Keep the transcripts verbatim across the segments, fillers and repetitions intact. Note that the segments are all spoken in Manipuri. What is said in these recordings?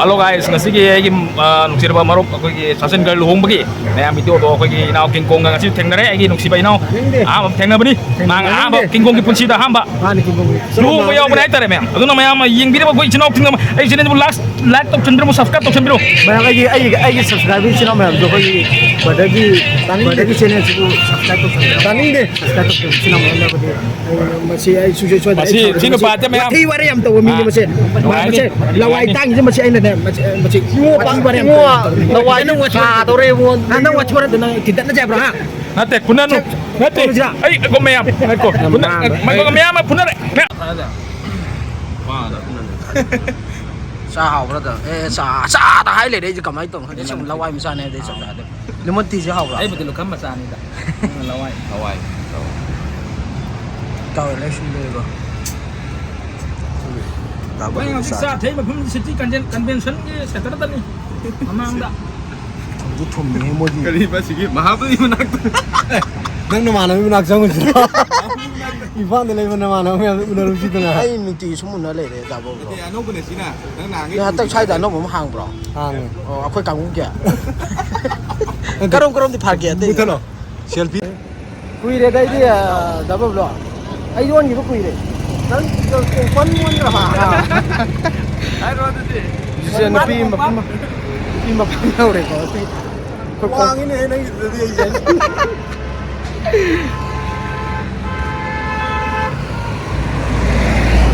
Hello guys, ꯉꯁꯤꯒꯤ ꯑꯩꯒꯤ, ꯑ, ꯅꯨꯡꯁꯤꯔꯕ ꯃꯔꯨꯞ ꯑꯩꯈꯣꯏꯒꯤ ꯁꯥꯆꯟꯒꯔ ꯂꯨꯍꯣꯡꯕꯒꯤ ꯃꯌꯥꯝ ꯚꯤꯗꯤꯑꯣꯗꯣ ꯑꯩꯈꯣꯏꯒꯤ ꯏꯅꯥꯎ ꯀꯤꯡꯀꯣꯡꯒ ꯉꯁꯤ ꯊꯦꯡꯅꯔꯦ꯫ ꯑꯩꯒꯤ ꯅꯨꯡꯁꯤꯕ ꯏꯅꯥꯎ, ꯊꯦꯡꯅꯗꯦ꯫ ꯑꯍꯥꯟꯕ ꯊꯦꯡꯅꯕꯅꯤ꯫ ꯃꯥ ꯑꯍꯥꯟꯕ ꯊꯦꯡꯅꯗꯦ꯫ ꯀꯤꯡꯀꯣꯡꯒꯤ ꯄꯨꯟꯁꯤꯗ ꯑꯍꯥꯟꯕ ꯃꯥꯅꯤ, ꯀꯤꯡꯀꯣꯡꯒꯤ꯫ ꯂꯨꯍꯣꯡꯕ ꯌꯥꯎꯕꯅꯦ ꯍꯥꯏꯇꯥꯔꯦ ꯃꯌꯥꯝ꯫ ꯑꯗꯨꯅ ꯃꯌꯥꯝ ꯑꯃ ꯌꯦꯡꯕꯤꯔꯤꯕ ꯑꯩꯈꯣꯏ ꯏꯆꯤꯟ ꯏꯅꯥꯎ ꯊꯦꯡꯅꯕ, ꯑꯩ ꯆꯦꯅꯦꯜꯕꯨ ꯂꯥꯏꯛ, ꯂꯥꯏꯛ ꯇꯧꯁꯟꯕꯤꯔꯝꯃꯨ, ꯁꯕꯁꯀ꯭ꯔꯥꯏꯕ ꯇꯧꯁꯟꯕꯤꯔꯝꯃꯨ꯫ ꯃꯌꯥꯝ ꯑꯩꯒꯤ, ꯑꯩꯒꯤ, ꯑꯩꯒꯤ ꯁꯕꯁꯀ꯭ꯔꯥꯏꯕꯔ ꯏꯆꯤꯟ ꯏꯅꯥꯎ ꯃꯌꯥꯝꯗꯣ ꯑꯩꯈꯣꯏꯒꯤ ꯕ꯭ꯔꯗꯔꯒꯤ, ꯇꯥꯅꯤꯡꯗꯦ꯫ ꯕ꯭ꯔꯗꯔꯒꯤ ꯆꯦꯅꯦꯜꯁꯤꯕꯨ ꯁꯕꯁꯀ꯭ꯔꯥꯏꯕ ꯇꯧꯁꯟꯕꯤꯔꯝꯃꯨ꯫ ꯇꯥꯅꯤꯡꯗꯦ꯫ ꯁꯕꯁꯀ꯭ꯔꯥꯏꯕ ꯇꯧꯁꯟꯕꯤꯔꯝꯃꯨ꯫ ꯏꯆꯤꯟ ꯏꯅꯥꯎ ꯃꯌꯥꯝ ꯌꯥꯎꯕꯗꯤ ꯑꯩ ꯃꯁꯤ ꯑꯩ ꯁꯨꯡꯁꯣꯏ ꯁꯣꯏꯗꯅ ꯃꯁꯤ ꯑꯩ ꯁꯤ ꯅꯨꯄꯥꯁꯦ ꯃꯌꯥꯝ ꯋꯥꯊꯤ ꯋꯥꯔꯦꯝ ꯌꯥꯝ ꯇꯧꯕ ꯃꯤꯅꯦ ꯃꯁꯦ꯫ ꯅꯨꯡꯉꯥꯏꯅꯤ꯫ ꯃꯁꯦ ꯂꯋꯥꯏ ꯅꯨꯡꯉꯥꯏꯅꯤ꯫ ꯇꯥꯡꯉꯤꯁꯦ ꯃꯁꯤ ꯑꯩꯅꯅꯦ꯫ ꯃꯁꯤ, ꯃꯁꯤ ꯏꯕꯨꯡꯉꯣ, ꯋꯥꯊꯤ ꯋꯥꯔꯦꯝ ꯏꯕꯨꯡꯉꯣ, ꯇꯧꯕ ꯃꯤꯅꯦ꯫ ꯂꯋꯥꯏ ꯅꯪ ꯋꯥꯊꯤ ꯐꯥꯗꯧꯔꯦ ꯏꯕꯨꯡꯉꯣ꯫ ꯅꯪ, ꯅꯪ ꯋꯥꯊꯤ ꯋꯥꯔꯦꯝ ꯇꯧ-, ꯅꯪ ꯀꯤꯟꯗꯠꯅꯁꯦ ꯍꯥꯏꯕ꯭ꯔꯣ, ꯍꯥ? ꯅꯠꯇꯦ, ꯐꯨꯅꯅꯨ꯫ ꯅꯠꯇꯦ꯫ ꯇꯧꯔꯁꯤꯔꯥ? ꯑꯩ, ꯑꯩꯈꯣꯏ ꯃꯌꯥꯝ, ꯉꯥꯏꯈꯣ꯫ ꯌꯥꯝ ꯐꯨꯅ-, ꯉꯥꯡꯕ꯫ ꯃꯌꯥꯝ, ꯃꯌꯥꯝ ꯑꯃ ꯐꯨꯅꯔꯦ꯫ ꯃꯌꯥꯝ꯫ ꯆꯥ ꯍꯥꯎꯕ꯭ꯔꯥ? ꯑꯦ, ꯆꯥ, ꯆꯥꯗ ꯍꯥꯏ ꯂꯩꯔꯦ ꯑꯩꯁꯦ, ꯀꯃꯥꯏꯅ ꯇꯧꯅꯣ ꯈꯪꯗꯦ꯫ ꯁꯨꯝ ꯂꯋꯥꯏ ꯃꯆꯥꯅꯦ ꯍꯥꯏꯕꯗꯤ ꯆꯞ ꯆꯥꯗꯦ꯫ ꯂꯦꯃꯟ ꯇꯤꯁꯦ ꯍꯥꯎꯕ꯭ꯔꯥ? ꯑꯩꯕꯨꯗꯤ ꯂꯨꯈꯝ ꯃꯆꯥꯅꯤꯗ꯫ ꯅꯪꯅ ꯂꯋꯥꯏ꯫ ꯂꯋꯥꯏ꯫ ꯇꯧꯔꯦ, ꯁꯨꯝ ꯂꯩꯕ꯫ ꯇꯥꯕ ꯃꯣꯏ ꯍꯧꯖꯤꯛ ꯆꯥ꯫ ꯆꯥ ꯊꯛꯏ ꯃꯐꯝ ꯁꯤꯇꯤ ꯀꯟꯚꯦꯟ-, ꯀꯟꯚꯦꯟꯁꯟꯒꯤ ꯁꯦꯟꯇꯔꯗꯅꯤ꯫ ꯃꯃꯥꯡꯗ꯫ ꯊꯨꯝꯗꯤ ꯊꯨꯝꯃꯤꯍꯦ ꯃꯣꯏꯒꯤ꯫ ꯀꯔꯤ ꯃꯁꯤꯒꯤ ꯃꯍꯥꯕꯂꯤ ꯃꯅꯥꯛꯇ? ꯅꯪ ꯅꯃꯥꯟꯅꯕꯒꯤ ꯃꯅꯥꯛ ꯆꯪꯉꯨꯁꯤꯔꯣ? ꯏꯝꯐꯥꯜꯗ ꯂꯩꯕ ꯅꯃꯥꯟꯅꯕ ꯃꯌꯥꯝꯗꯣ ꯎꯅꯔꯨꯁꯤꯗꯅ꯫ ꯑꯩ ꯅꯨꯡꯇꯤꯒꯤ ꯁꯨꯝ ꯎꯅ ꯂꯩꯔꯦ ꯗꯥ ꯕꯣꯕꯗꯣ꯫ ꯅꯠꯇꯦ, ꯑꯅꯧꯕꯅꯦ ꯁꯤꯅ꯫ ꯅꯪ ꯅꯍꯥꯟꯒꯩ ꯅꯣꯏ ꯍꯟꯗꯛ ꯁ꯭ꯋꯥꯏꯗ ꯑꯅꯧꯕ ꯑꯃ ꯍꯥꯡꯕ꯭ꯔꯣ? ꯍꯥꯡꯉꯦ꯫ ꯑꯣ, ꯑꯩꯈꯣꯏ ꯀꯥꯡꯕꯨꯒꯤ? ꯀꯔꯝ ꯀꯔꯝꯗꯤ ꯐꯥꯒꯦ ꯑꯇꯩ? ꯃꯨꯊꯠꯂꯣ꯫ ꯁꯦꯜꯐꯤ꯫ ꯀꯨꯏꯔꯦꯗ ꯑꯩꯗꯤ, ꯑ, ꯗꯥ ꯕꯕꯂꯨ꯫ ꯑꯩ ꯑꯣꯟꯈꯤꯕ ꯀꯨꯏꯔꯦ꯫ ꯅꯪ ꯑꯣꯄꯟ ꯑꯣꯟꯈ꯭ꯔꯕ? ꯑꯥ꯫ ꯍꯥꯏꯔꯣ ꯑꯗꯨꯗꯤ꯫ ꯍꯧꯖꯤꯛꯁꯦ ꯅꯨꯄꯤ ꯃꯐꯝ, ꯅꯨꯄꯤ ꯃꯐꯝ ꯌꯧꯔꯦꯀꯣ꯫ ꯑꯩꯈꯣꯏ ꯈꯣꯡ-, ꯋꯥꯡꯉꯤꯅꯦ ꯅꯪꯒꯤꯗꯨꯗꯤ ꯑꯩꯁꯦ꯫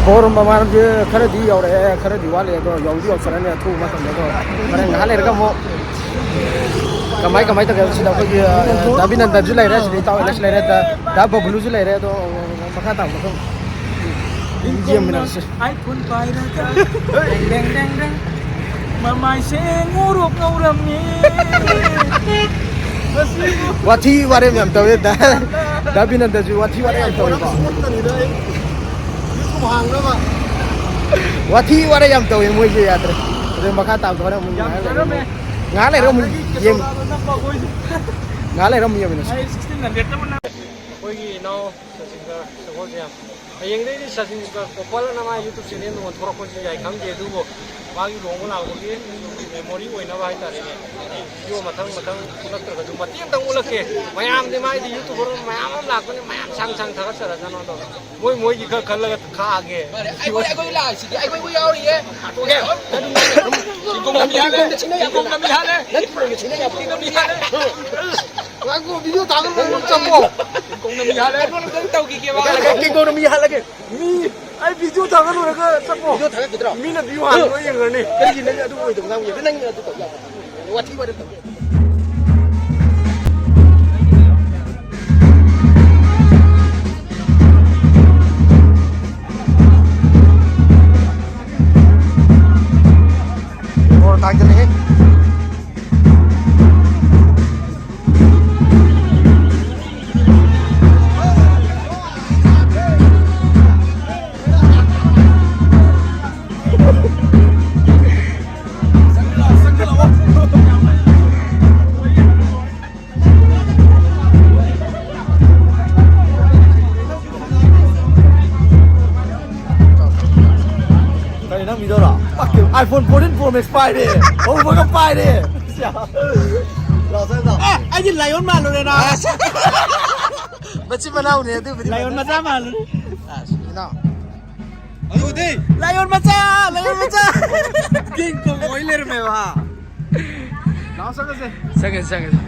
ꯕꯣꯔ ꯃꯃꯥꯟꯁꯦ ꯈꯔꯗꯤ ꯌꯧꯔꯛꯑꯦ, ꯈꯔꯗꯤ ꯋꯥꯠꯂꯤ, ꯑꯗꯣ ꯌꯧꯗꯤ ꯌꯧꯁꯜꯂꯅꯤ ꯑꯊꯨꯕ ꯃꯇꯝꯗ꯫ ꯑꯗꯣ ꯍꯣꯔꯦꯟ ꯉꯥꯏꯍꯥꯛ ꯂꯩꯔꯒ ꯑꯃꯨꯛ ꯀꯃꯥꯏ, ꯀꯃꯥꯏ ꯇꯧꯒꯦ ꯁꯤꯗ ꯑꯩꯈꯣꯏꯒꯤ, ꯑ, ꯗꯥ ꯕꯤꯅꯟꯗꯟꯁꯨ ꯂꯩꯔꯦ, ꯁꯤꯗ ꯏꯇꯥꯎ ꯑꯦꯂꯦꯛꯁ ꯂꯩꯔꯦ, ꯗꯥ, ꯗꯥ ꯕꯕꯂꯨꯁꯨ ꯂꯩꯔꯦ, ꯑꯗꯣ ꯃꯈꯥ ꯇꯥꯕꯗ ꯑꯗꯨꯝ ꯌꯦꯡꯃꯤꯟꯅꯔꯁꯤ꯫ iPhone ꯄꯥꯏꯔꯒ ꯗꯦꯡ, ꯗꯦꯡ, ꯗꯦꯡ, ꯗꯦꯡ꯫ ꯃꯃꯥꯏꯁꯦ ꯉꯧꯔꯣꯛ ꯉꯧꯔꯝꯃꯤ꯫ ꯃꯁꯤꯕꯨ ꯋꯥꯊꯤ ꯋꯥꯔꯦꯝ ꯌꯥꯝ ꯇꯧꯋꯦ ꯗꯥ, ꯗꯥ ꯕꯤꯅꯟꯗꯟꯁꯨ ꯋꯥꯊꯤ ꯋꯥꯔꯦꯝ ꯌꯥꯝ ꯇꯧꯋꯦꯀꯣ꯫ ꯋꯥꯊꯤ ꯋꯥꯔꯦꯝ ꯌꯥꯝ ꯇꯧꯋꯦ ꯃꯣꯏꯁꯦ, ꯌꯥꯗ꯭ꯔꯦ꯫ ꯑꯗꯨ ꯃꯈꯥ ꯇꯥꯕꯗ ꯍꯣꯔꯦꯟ ꯑꯃꯨꯛ ꯌꯥꯝ ꯉꯥꯏꯍꯥꯛ ꯂꯩꯔꯒ ꯐꯖꯔꯝꯃꯦ꯫ ꯉꯥꯏꯍꯥꯛ ꯂꯩꯔꯒ ꯑꯃꯨꯛ ꯑꯗꯒꯤ ꯌꯦꯡ-, ꯀꯦꯁꯣꯗꯥꯗꯣ ꯅꯞꯄ ꯑꯩꯈꯣꯏꯁꯦ꯫ ꯉꯥꯏꯍꯥꯛ ꯂꯩꯔꯒ ꯑꯃꯨꯛ ꯌꯦꯡꯃꯤꯟꯅꯁꯤ꯫ ꯑꯩ sixteen hundred ꯑꯃ ꯅꯞ-, ꯑꯩꯈꯣꯏꯒꯤ ꯏꯅꯥꯎ ꯁꯆꯤꯟꯒ ꯁꯒꯣꯜꯁꯦ ꯌꯥꯝ ꯍꯌꯦꯡꯗꯩꯗꯤ ꯁꯆꯤꯟ ꯀꯣꯄꯜ ꯑꯅ ꯃꯥ YouTube channel ꯑꯣꯟꯊꯣꯔꯛꯄꯁꯨ ꯌꯥꯏ, ꯈꯪꯗꯦ꯫ ꯑꯗꯨꯕꯨ ꯃꯥꯒꯤ ꯂꯨꯍꯣꯡꯕ ꯂꯥꯛꯄꯒꯤ memory ꯑꯣꯏꯅꯕ ꯍꯥꯏꯇꯥꯔꯦꯅꯦ, video ꯃꯊꯪ ꯃꯊꯪ ꯅꯠꯇ꯭ꯔꯒꯁꯨ ꯃꯇꯦꯛ ꯑꯃꯇꯪ ꯎꯠꯂꯛꯀꯦ꯫ ꯃꯌꯥꯝꯗꯤ ꯃꯥꯏꯗꯤ YouTuber ꯃꯌꯥꯝ ꯑꯃ ꯂꯥꯛꯄꯅꯤ, ꯃꯌꯥꯝ ꯁꯥꯡ ꯁꯥꯡ ꯊꯥꯒꯠꯆꯔꯖꯥꯅꯣ꯫ ꯑꯗꯣ ꯃꯣꯏ ꯃꯣꯏꯒꯤ ꯈꯔ ꯈꯜꯂꯒ ꯈꯥꯛꯑꯒꯦ꯫ ꯑꯩꯈꯣꯏ ꯑꯩꯈꯣꯏ ꯂꯥꯛꯏꯁꯤꯗꯤ ꯑꯩꯈꯣꯏꯕꯨ ꯌꯥꯎꯔꯤꯌꯦ꯫ ꯆꯤꯡꯈꯣꯡ ꯂꯝꯕꯤ ꯍꯥꯜꯂꯦ꯫ ꯆꯤꯡꯈꯣꯡ ꯂꯝꯕꯤ ꯍꯥꯜꯂꯦ꯫ ꯅꯪ ꯊꯤꯜꯂꯣꯏꯒꯦ ꯁꯤꯅ ꯌꯥꯝ ꯆꯤꯡꯈꯣꯡ ꯂꯝꯕꯤ ꯍꯥꯜꯂꯦ꯫ ꯉꯥꯏꯈꯣ, video ꯊꯥꯒꯠꯂꯣ, ꯅꯪ ꯆꯠꯄꯣ꯫ ꯆꯤꯡꯈꯣꯡ ꯂꯝꯕꯤ ꯍꯥꯜꯂꯦ꯫ ꯑꯩꯉꯣꯟꯗ ꯅꯪ ꯇꯧꯈꯤꯒꯦꯕ꯫ ꯀꯤꯡꯀꯧꯅ ꯃꯤ ꯍꯥꯠꯂꯒꯦ꯫ ꯃꯤ, ꯑꯩ video ꯊꯥꯒꯠꯂꯨꯔꯒ ꯆꯠꯄꯣ꯫ Video ꯊꯥꯒꯠꯈꯤꯗ꯭ꯔꯣ? ꯃꯤꯅ view ꯍꯥꯟꯅ ꯂꯣꯏ ꯌꯦꯡꯉꯅꯤ꯫ ꯀꯔꯤꯒꯤ ꯅꯪ ꯑꯗꯨ ꯑꯣꯏꯗꯕ ꯉꯥꯡꯕ ꯌꯥꯕ? ꯅꯪ ꯑꯗꯨ ꯇꯧ ꯌꯥꯕ? ꯋꯥꯊꯤ ꯋꯥꯔꯦꯝ ꯇꯧ꯫ ꯕꯣꯜ ꯊꯥꯡꯖꯜꯂꯛꯑꯦ꯫ ꯀꯔꯤ ꯅꯪ video ꯔꯣ? iPhone fourteen Pro Max ꯄꯥꯏꯔꯦ꯫ ꯍꯧꯕꯒ ꯄꯥꯏꯔꯦ꯫ ꯂꯥꯎ, ꯆꯠ ꯂꯥꯎ꯫ ꯑꯦ, ꯑꯩꯗꯤ lion ꯃꯥꯜꯂꯨꯔꯦ ꯅꯥ꯫ ꯑꯁ꯫ ꯃꯆꯤꯟ ꯃꯅꯥꯎꯅꯦ ꯑꯗꯨꯕꯨꯗꯤ꯫ Lion ꯃꯆꯥ ꯃꯥꯜꯂꯨꯔꯦ꯫ ꯑꯁ, ꯏꯅꯥꯎ꯫ ꯑꯗꯨꯗꯤ lion ꯃꯆꯥ, lion ꯃꯆꯥ꯫ King Kong ꯑꯣꯏ ꯂꯩꯔꯝꯃꯦꯕ, ꯍꯥ? ꯂꯥꯛꯑꯣ, ꯆꯪꯉꯁꯦ꯫ ꯆꯪꯉꯁꯦ, ꯆꯪꯉꯁꯦ꯫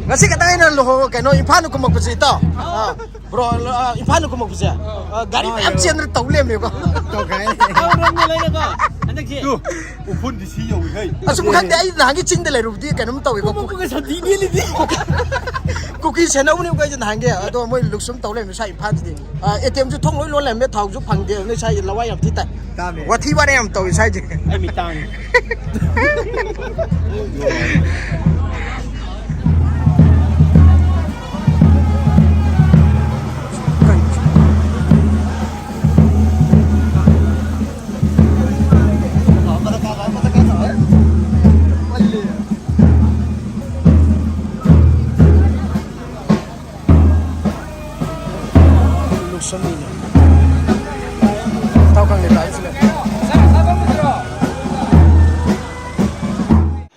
ꯉꯁꯤ ꯈꯛꯇ ꯑꯩꯅ ꯂꯨꯍꯣꯡ-, ꯀꯩꯅꯣ, ꯏꯝꯐꯥꯜꯗ ꯀꯨꯝꯃꯛꯄꯁꯦ, ꯏꯇꯥꯎ꯫ ꯑꯥ, bro, ꯑꯥ, ꯏꯝꯐꯥꯜꯗ ꯀꯨꯝꯃꯛꯄꯁꯦ, ꯑꯥ, ꯒꯥꯔꯤ ꯃꯌꯥꯝ ꯆꯦꯟꯗꯅ ꯇꯧ ꯂꯩꯔꯝꯃꯦꯀꯣ꯫ ꯇꯧꯈꯥꯏ꯫ ꯇꯧꯔꯝꯅꯦ ꯂꯩꯔꯒ ꯍꯟꯗꯛꯁꯦ꯫ ꯇꯨ, ꯎꯐꯨꯟꯗꯤ ꯁꯤ ꯌꯧꯏ, ꯍꯩ꯫ ꯑꯁꯨꯝ ꯈꯪꯗꯦ, ꯑꯩ ꯅꯍꯥꯟꯒꯤ ꯆꯤꯡꯗ ꯂꯩꯔꯨꯕꯗꯤ ꯀꯩꯅꯣꯝ ꯇꯧꯋꯦꯀꯣ꯫ ꯀꯨꯝꯃꯛꯄꯒ ꯁꯟꯊꯤ ꯅꯦꯜꯂꯤꯗꯤ꯫ ꯀꯨꯀꯤ ꯁꯦꯟꯅꯧꯅꯦꯕꯀꯣ ꯑꯩꯁꯦ ꯅꯍꯥꯟꯒꯤ꯫ ꯑꯗꯣ ꯃꯣꯏ ꯂꯨꯛ ꯁꯨꯝ ꯇꯧ ꯂꯩꯔꯝꯃꯦ ꯁ꯭ꯋꯥꯏ ꯏꯝꯐꯥꯜꯁꯤꯗꯤ꯫ ꯑꯥ, ATM ꯁꯨ ꯊꯣꯡ ꯂꯣꯏ ꯂꯣꯜꯂꯝꯃꯦ, ꯊꯥꯎꯁꯨ ꯐꯪꯗꯦ꯫ ꯑꯗꯨꯅ ꯁ꯭ꯋꯥꯏꯁꯦ ꯂꯋꯥꯏ ꯌꯥꯝ ꯊꯤ ꯇꯥꯏ꯫ ꯇꯥꯃꯦ꯫ ꯋꯥꯊꯤ ꯋꯥꯔꯦꯝ ꯌꯥꯝ ꯇꯧꯏ ꯁ꯭ꯋꯥꯏꯁꯦ꯫ ꯑꯩ ꯃꯤꯠ ꯇꯥꯡꯉꯤ꯫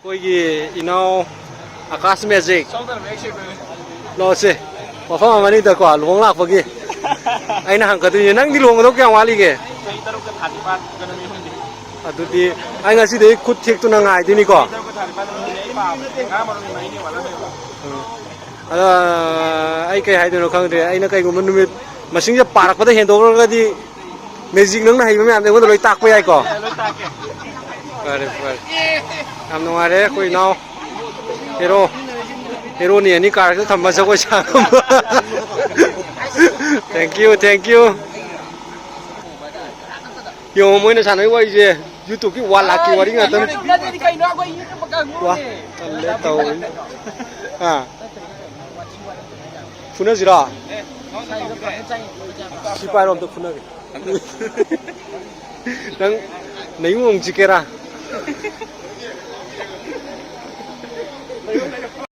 ꯑꯩꯈꯣꯏꯒꯤ ꯏꯅꯥꯎ ꯑꯀꯥꯁ ꯃꯦꯖꯤꯛ꯫ ꯂꯥꯛꯑꯣꯁꯦ꯫ ꯃꯐꯝ ꯑꯃꯅꯤꯗꯀꯣ, ꯂꯨꯍꯣꯡ ꯂꯥꯛꯄꯒꯤ꯫ ꯑꯩꯅ ꯍꯪꯒꯗꯣꯏꯅꯦ, ꯅꯪꯗꯤ ꯂꯨꯍꯣꯡꯒꯗꯧ ꯀꯌꯥꯝ ꯋꯥꯠꯂꯤꯒꯦ? ꯆꯍꯤ ꯇꯔꯨꯛꯀ ꯊꯥ ꯅꯤꯄꯥꯟꯒ ꯅꯨꯃꯤꯠ ꯍꯨꯝꯅꯤ꯫ ꯑꯗꯨꯗꯤ ꯑꯩ ꯉꯁꯤꯗꯒꯤ ꯈꯨꯠ ꯊꯦꯛꯇꯨꯅ ꯉꯥꯏꯗꯣꯏꯅꯤꯀꯣ꯫ ꯆꯍꯤ ꯇꯔꯨꯛꯀ ꯊꯥ ꯅꯤꯄꯥꯟꯒ ꯅꯨꯃꯤꯠ ꯍꯨꯝꯅꯤ ꯑꯩ ꯄꯥꯕꯅꯦ꯫ ꯉꯥ ꯃꯔꯨꯝ ꯃꯔꯤꯅꯤ ꯋꯥꯠꯂꯝꯃꯦꯕ꯫ ꯎꯝ꯫ ꯑꯗꯣ ꯑꯩ ꯀꯩ ꯍꯥꯏꯗꯣꯏꯅꯣ ꯈꯪꯗ꯭ꯔꯦ꯫ ꯑꯩꯅ ꯀꯩꯒꯨꯝꯕ ꯅꯨꯃꯤꯠ ꯃꯁꯤꯡꯁꯦ ꯄꯥꯔꯛꯄꯗ ꯍꯦꯟꯗꯣꯛꯈ꯭ꯔꯒꯗꯤ ꯃꯦꯖꯤꯛ ꯅꯪꯅ ꯍꯩꯕ ꯃꯌꯥꯝꯗꯣ ꯑꯩꯉꯣꯟꯗ ꯂꯣꯏ ꯇꯥꯛꯄ ꯌꯥꯏꯀꯣ? ꯂꯣꯏ ꯇꯥꯛꯀꯦ꯫ ꯐꯔꯦ, ꯐꯔꯦ꯫ ꯌꯥꯝ ꯅꯨꯡꯉꯥꯏꯔꯦ ꯑꯩꯈꯣꯏ ꯏꯅꯥꯎ ꯍꯦꯔꯣ꯫ ꯍꯦꯔꯣꯅꯤ ꯑꯅꯤ ꯀꯥꯔꯛꯇ ꯊꯝꯕ ꯖꯒꯣꯏ ꯁꯥꯔꯝꯕ꯫ Thank you, thank you꯫ ꯌꯦꯡꯉꯣ ꯃꯣꯏꯅ ꯁꯥꯟꯅꯔꯤ ꯋꯥꯔꯤꯁꯦ, YouTube-ꯀꯤ ꯋꯥꯟ ꯂꯥꯛꯀꯤ ꯋꯥꯔꯤ ꯉꯥꯛꯇꯅꯤ꯫ YouTube ꯅꯠꯇ꯭ꯔꯗꯤ ꯀꯩꯅꯣ ꯑꯩꯈꯣꯏ YouTube ꯀꯥꯡꯕꯨꯅꯦ꯫ ꯋꯥ, ꯇꯜꯂꯦ ꯇꯧꯔꯤ꯫ ꯑꯥ꯫ ꯐꯨꯅꯁꯤꯔꯣ? ꯁꯤ ꯄꯥꯏꯔꯣ, ꯑꯝꯇ ꯐꯨꯅꯒꯦ꯫ ꯅꯪ ꯅꯌꯨꯝ ꯑꯃꯨꯛ ꯆꯤꯛꯀꯦꯔꯥ?